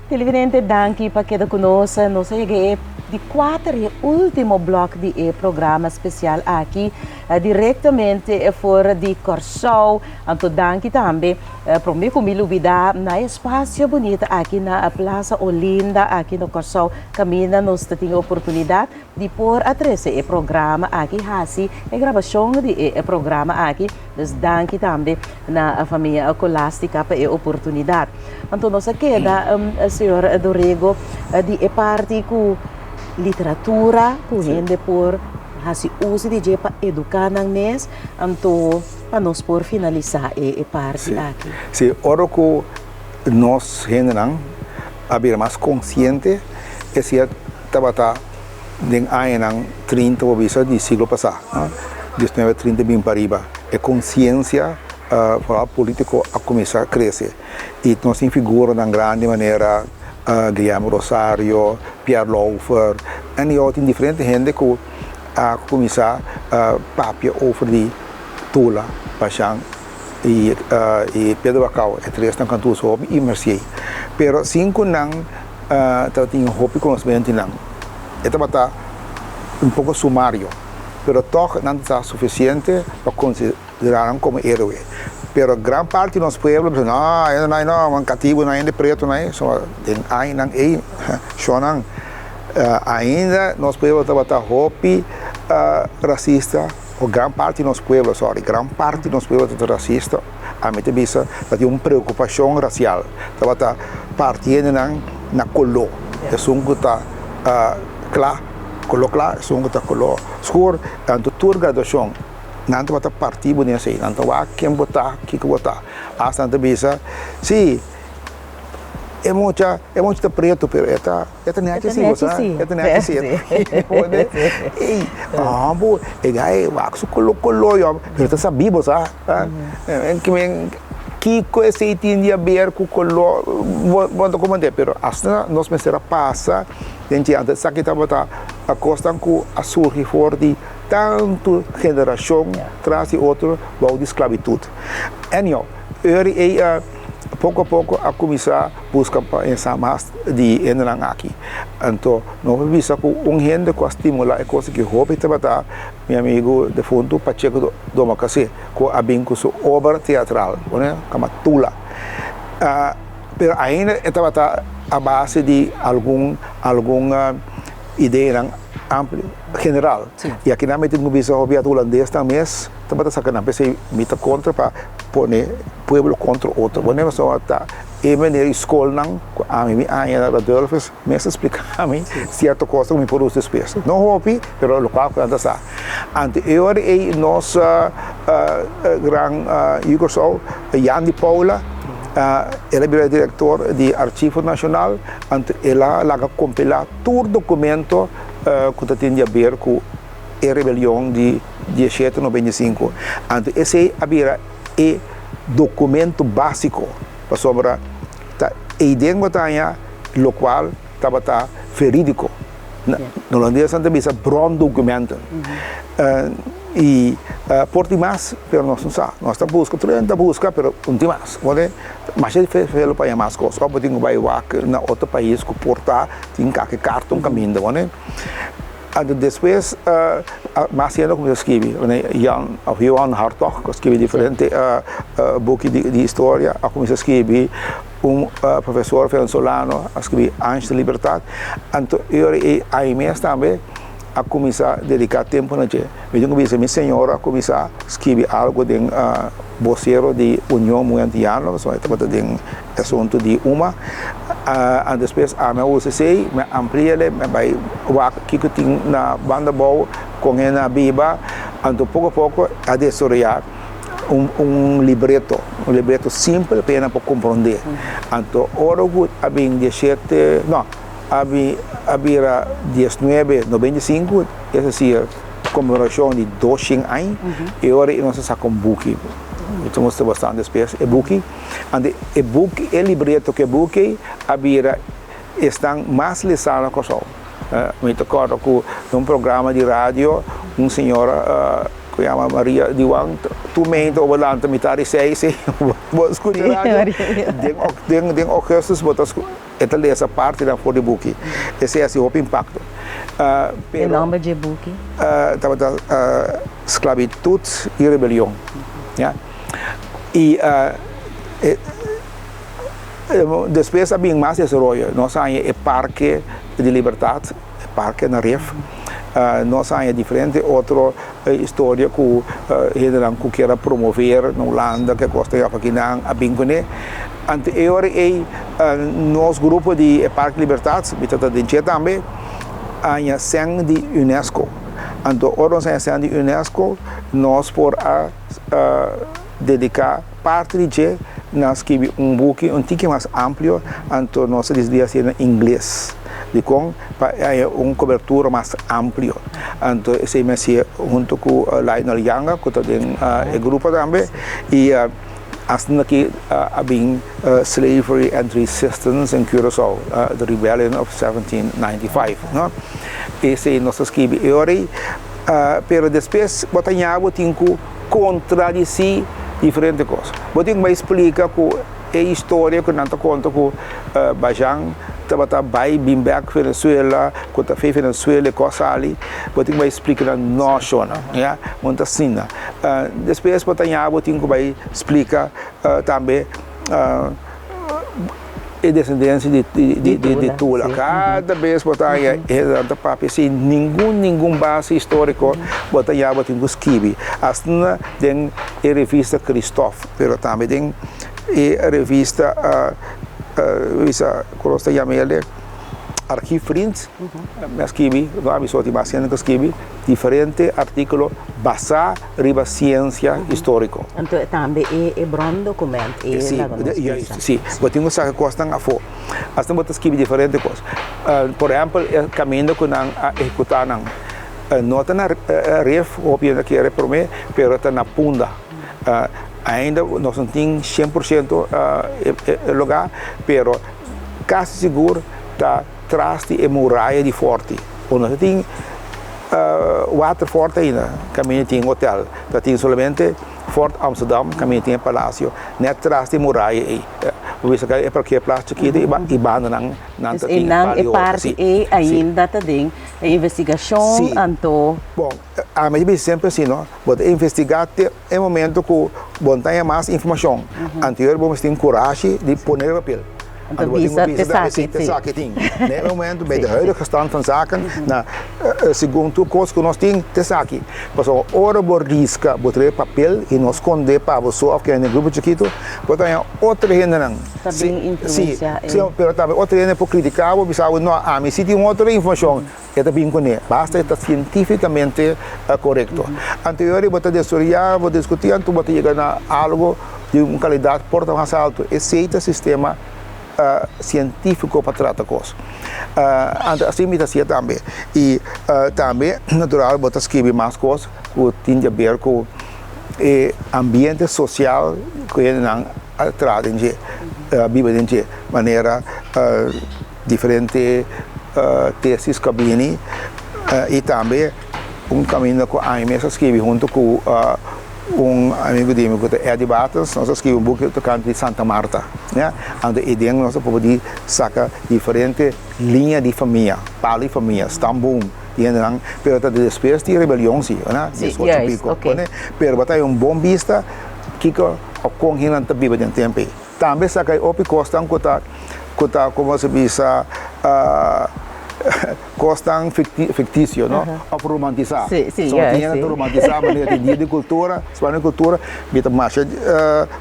Televidente, danki pa keda ku nos. Nos a yega e di kuater i último blòk di e programa spesial aki, direktamente for di Kòrsou. Anto danki tambe, promé ku mi lubidá, na e espasio bunita aki na Plaza Olinda aki na Kòrsou, kaminda nos ta tin e oportunidat di por a trese e programa aki, hasi e grabashon di e programa aki. Dus danki tambe na famia Colastica pa e oportunidat. Anto nos a keda, señor Dorego, di e parti ku literatura ku hende por hasi uso di dje pa eduká nan mes, anto pa nos por finalisá e parti aki. Sí, ora ku nos hendenan a bira mas konsiente, esei tabata den añanan 30 bo bisa di siglo pasá, 1930 bin pariba, e konsiensia foral polítiko a kuminsá krese i nos tin figuranan grandi manera Guillermo Rosario, Pierre Lauffer en i tin diferente hende ku a kuminsá papia over di Tula, Bashan i Pedro Bacao, e tresnan ku a usa hopi i Mercier. Pero sin ku nan tabatin hopi konosementu di nan. E tabata un poko sumario, pero tòg nan ta sufisiente pa konsiderá nan komo héroe. Pero gran parti di nos pueblo bisa, no, hende nan no, katibu nan, hende pretu nan, so den añanan ei, shonnan, ainda nos pueblo tabata hopi rasista, o gran parti di nos pueblo, sorry, gran parti di nos pueblo tabata rasista. Ami ta bisa ta tin un preokupashon rasial. Tabata parti hendenan na koló. Esun ku ta kla, koló kla, esun ku ta koló skur. Tantu tur graduashon nan tabata parti bo den esei. Nan ta wak ken bo ta, kiko bo ta. Asta nan ta bisa, si, e mucha, e mucha ta pretu pero e ta. E ta nechi si, bo sa. E ta nechi si. Ey, bo, e gai wak su kolo kolo yo, pero ta sabí, bo sa. Kiko esei tin di haber ku kolo, bo no ta komprendé, pero asina nos mester a pasa den dje. Anto esaki tabata kosnan ku a surgi for di tantu generashon tras di otro bou di sklabitut. Anyhow, eur ei poko a poko a kuminsá buska pa ensa mas di hendenan aki. Anto nos por bisa ku un hende ku a stimulá e kos aki hopi tabata mi amigu defuntu Pacheco Domacassé ku a bin ku su obra teatral kama Tula. Pero ainda e tabata a base di algun algun ideanan amplio general. I akinan mi tin ku bisa hopi ata hulandesnan mes tabata saka nan p'esei mi ta kontra pa pone pueblo kontra otro. Bo never sa ta e manera di skolnan ku ami mi aña na Radulphus mes a splika mi sierto kos ku mi por usa despues. No hopi, pero lokual ku nan ta sa. Anto e ora ei nos gran yu Kòrsou, Jan di Paula, el a bira direktor di Archivo Nashonal, anto el a laga kompilá tur dokumento ku ta tin di aber ku e rebelion di diesshete noventa i sinku. Anto esei a bira e documento basico, pasobra ta eiden bo ta haña locual tabata veridico. Na holandes nan ta bisa brondocumenten. Y por tin mas, pero nos no sa. Nos ta busca, tur hende ta busca, pero no tin mas. Masha difícil pa haña mas cos. Of bo tin cu bay wak na otro pais cu por ta tin kake carta un caminda. Anto despues mas hende a kuminsá skibi, Jan òf Johan Hartog ku a skibi diferente buki di historia a kuminsá skibi, un profesor venezolano a skibi Ange de Libertad, anto e ora ei ai mes tambe a kuminsá dediká tempu na dje. Mi tin ku bisa mi señora a kuminsá skibi algu den bosero di Union Muhé Antiano, pasobra e tabata den asuntu di UMA. Anto despues ami a usa esei, mi a amplia'le, mi a bai wak kiko tin na banda abou, kon hende a biba. Anto poko a poko a desaroyá un un libreto, un libreto simpel pa hende por komprondé. Anto ora ku a bin dieshete, no, a bin a bira diesnuebe 95, es desir konmemorashon di doshen aña, e ora ei nos a saka un buki. Mi ta mustra bastante despues e buki. Anto e buki, e libreto ku e buki a bira esnan mas lesá na Kòrsou. Mi ta kòrda ku den un programa di radio un señora ku yama Maria Diwan tur meinta oba lanta mitar di seis Bo skucha radio den den den augustus bo ta e ta lesa partinan for di buki. Esei a hasi hopi impakto. E nomber dje buki? Tabata Sklabitut i Rebelion. Ya. I despues a bin mas desaroyo. Nos a haña e Parke di Libertat, e parke na Rif. Nos a haña diferente otro historia ku hendenan ku kier a promover na Hulanda ke kos ta yòf akinan a bin kuné. Anto e ora ei nos grupo di e Parke Libertat, mi ta ta den dje tambe, a haña sèn di UNESCO. Anto ora nos a haña sèn di UNESCO nos por a dediká parti di dje na skibi un buki un tiki mas amplio, anto nos a disidí hasié na ingles. Dikon? Pa e haña un kobertura mas amplio. Anto esei mi hasié huntu ku Lionel Janga ku ta den e grupo tambe i asina aki a bin Slavery and Resistance in Curaçao, The Rebellion of 1795, no. Esei nos a skibi e ora ei, pero despues bo ta ña bo tin ku kontradisí diferente kos. Bo tin ku bai splika ku e historia ku nan ta konta ku Bajan tabata bai bin bek Venezuela, ku ta fe Venezuela e kos sali, bo tin ku bai splika nan no shona, ya, bo no ta asina. Despues bo ta ña bo tin ku bai splika tambe e desendensia di di Tula. Kada bes bo ta haña e hendenan ta papia sin ningun ningun base historiko, bo ta haña bo tin ku skibi. Asina den e revista Kristof, pero tambe den e revista bisa ku nos ta yama el Archiefvriend, mi a skibi, no ami so tin mas hende ku a skibi diferente artíkulo basá riba siensia históriko. Anto tambe e e brondokument e laga nos bisa. Si, bo tin ku saka kosnan afó. Asina bo ta skibi diferente kos. Por ehèmpel, e kaminda ku nan a ehekutá nan no ta na Rif, hopi hende a kere promé, pero ta na Punda. Ainda nos no tin 100% e lugá, pero kasi sigur ta tras di e muraya di Forti. Bo no ta tin Waterfort ainda, kaminda tin hotel. Ta tin solamente Fort Amsterdam, kaminda tin e palacio, net tras di e muraya ei. Bo bisa e parkeerplaats chikito i bandanan nan ta tin E nan e parti ei ainda ta den e investigashon anto. Bon, ami ta bisa semper asina, no? Bo ta investigá te e momento ku bo no ta haña mas informashon. Anterior bo mester tin kurashi di pone riba papel. Anto bisa t'esaki tin. T'esaki tin. Na e momento bij de huidige stand van zaken, na segun tur kos ku nos tin, t'esaki. Pasobra ora bo riska bo trae papel i no skondé pa bo so òf kende den grupo chikitu, bo ta haña otro hendenan. Ta bin influensiá e. Sí, pero tambe otro hende por kritiká bo, bisa bo, no, ami si tin otro informashon. E ta bin kuné, basta e ta sientífikamente korekto. Anto e ora bo ta desaroyá, bo diskutí, anto bo ta yega na algu di un kalidat por ta mas altu. Esei ta sistema sientífiko pa trata kos. Anto asina mi ta hasié tambe. I tambe natural bo ta skibi mas kos ku tin di aber ku e ambiente sosial ku hendenan a traha den dje, a biba den dje, manera. Diferente tesis ku a bini i tambe un kaminda ku ami mes a skibi huntu ku un amigu di mi ku ta Eddie Bartels, nos a skibi un buki tokante di Santa Marta, ya. Anto ei den nos a por di saka diferente liña di famia, palu di famia, stamboom di hendenan, pero ta despues di rebelion si, wena, diesocho piko, pero bo ta haña un bon bista kiko òf kon hendenan ta biba den tempu ei. Tambe saka e hopi kosnan ku ta ku ta komo se bisa kosnan fiktisio no òf romantisá. So tin hende ta romantisá manera tin dia di kultura, semana di kultura, mi ta masha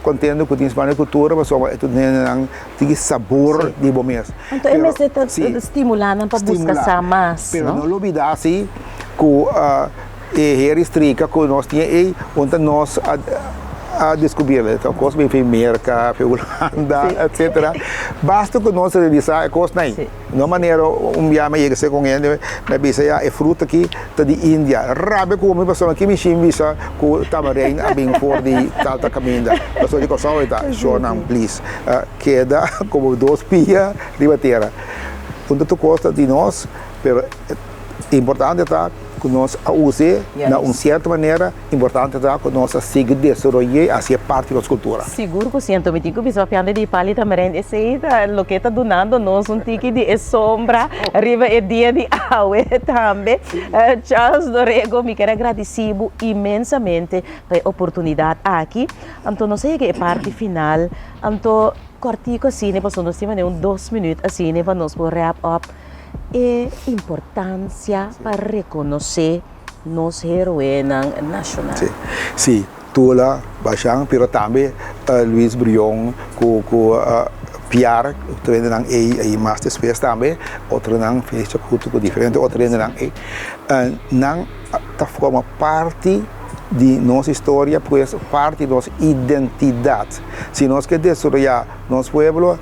kontento ku tin semana di kultura pasobra e tur hendenan tin e sabor di bo mes. Anto e mester ta stimulá nan pa buska sa mas no. Pero no lubidá si ku E heri strika ku nos tin ei, unda nos a deskubriel. Ta kos bin fi Merka, fi Hulanda, etsetera. Basta ku nos realisá e kosnan ei. No manera un bia mi a yega esei ku un hende, mi a bisa ya e fruta aki ta di India. Rabia ku mi pasobra ki mi shin bisa ku tamarein a bin for di tal tal kaminda. Pasobra di Kòrsou e ta. Shornan please keda komo dos pia riba tera. Unda tur kos ta di nos, pero importante ta. ku nos a us'é na un sierto manera, importante ta ku nos a sigui desaroy'é hasié parti di nos kultura. Sigur ku si, anto mi tin ku bisa papiando di Pali Tamarijn, esei ta loke ta dunando nos un tiki di e sombra riba e dia di awe tambe. Charles do Rego, mi kier a gradisí bo inmensamente pa e oportunidat aki. Anto nos a yega e parti final, anto kòrtiku asina pasobra nos tin manera un dos minüt asina pa nos por wrap up. E importancia pa reconoce nos heroenan nacional. Sí, sí, Tula, Bashan, pero tambe Luis Brion cu cu Piar, otro hendenan ey, y mas despues tambe otronan, Felix Chacuto cu diferente otro hendenan ey, nan ta forma parti di nos historia, pues parti di nos identidad. Si nos ke desaroya nos pueblo,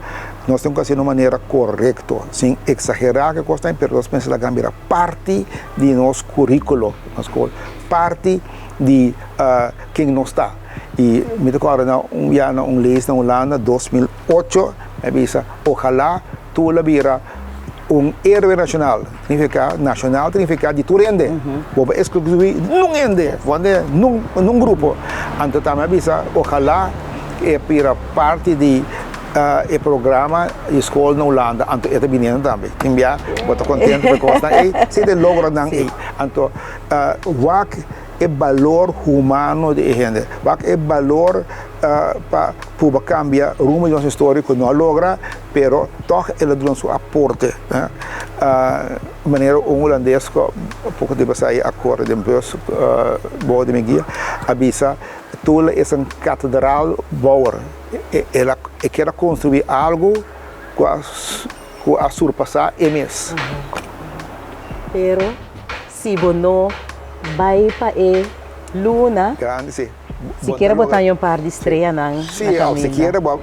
nos tin ku hasi na un manera korekto, sin eksagerá ku e kosnan, pero nos mester laga bira parti di nos kuríkulo na skol, parti di ken nos ta. I mi ta kòrda na un bia na un les na Hulanda, 2008, mi a bisa, ohalá tur lo bira un héroe nashonal. Signifiká, nashonal ta signifiká di tur hende. Bo por eskluí nun hende, nun grupo. Anto tambe a bisa, ohalá e bira parti di e programa di skol na Hulanda, anto e ta biniendo tambe. Tin bia bo ta kontento pa e kosnan ei, si ta e logronan ei. Anto wak e balor humano di e hende, wak e balor pa pruba kambia rumbo di nos historia ku no a logra, pero tòg el a duna su aporte. Manera un hulandes ku poko tempu pasá a kore den bus bou di mi guia a bisa, Tula es un katedralbouwer. El a e kier a construi algo cu a cu a surpasa e mes. Pero si bo no bay pa e luna. Grandi si. Sikiera bo ta haña un par di streanan na kaminda. Sí, sikiera bo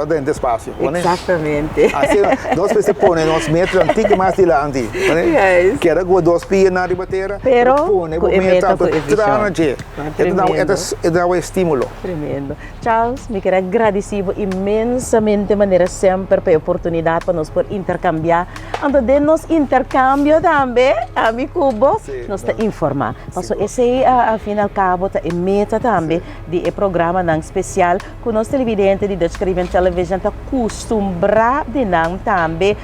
a drenta espacio. Exactamente. Así nos mester pone nos meta un tiki mas dilanti. Keda cu dos pianan riba tera, pero pone bo meta cu e vision. E ta dabo e estimulo. Tremendo. Charles, mi kier a gradisí bo inmensamente manera semper pa e oportunidat pa nos por interkambiá. Anto den nos interkambio tambe, ami ku bo, nos ta informá. Pasobra esei al fin al kabo ta e meta tambe di e programanan spesial ku nos televidente di Dutch Caribbean Television ta kustumbrá di nan tambe.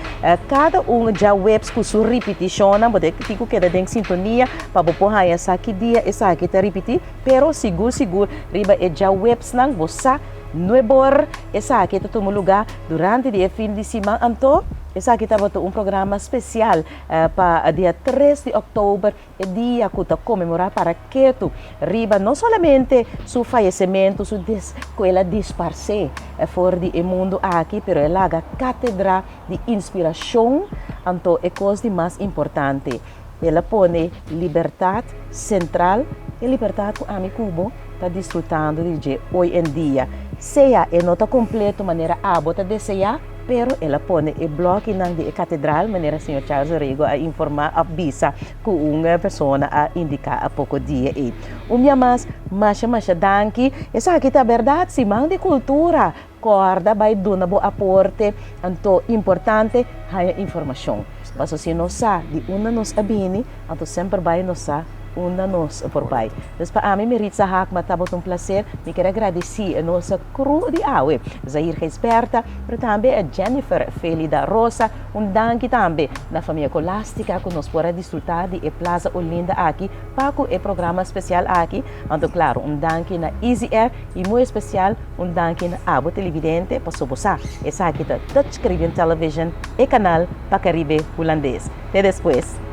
Kada un djaweps ku su ripitishonnan, bo tin ku keda den sintonia pa bo por haña sa ki dia esaki ta ripití. Pero sigur sigur riba e djawebsnan bo sa nuebor esaki ta tuma luga durante di e fin di siman anto esaki tabata un programa spesial pa dia 3 di oktober e dia ku ta konmemorá para ketu riba no solamente su fayesementu su des ku el a disparsé for di e mundu aki pero el laga katedra di inspirashon anto e kos di mas importante. El a pone libertat sentral, e libertat ku ami ku bo ta disfrutando di dje oy en dia. Sea e no ta kompleto manera abo ta deseá, pero el a pone e blòkinan di e katedral manera señor Charles Orego a informá òf bisa ku un persona a indiká a poko dia ei. Un bia mas, masha masha danki. Esaki ta bèrdat, Siman di Kultura Kòrda bai duna bo aporte, anto importante haña informashon. Paso si nos sa di unda nos a bini, anto semper bai nos sa unda nos por bai. Dus pa ami Meritza Haakma tabata un plaser, mi kier a gradisí nos crew di awe, Zair Gijsbertha, pero tambe Jennifer Felida Rosa, un danki tambe na famia Colastica ku nos por a disfrutá di e Plaza Olinda aki pa ku e programa spesial aki, anto klaro un danki na Easy Air i muy espesial Un danki na abo televidente paso bo sa esaki ta Dutch Caribbean Television, e kanal pa Caribe Hulandes. Te despues!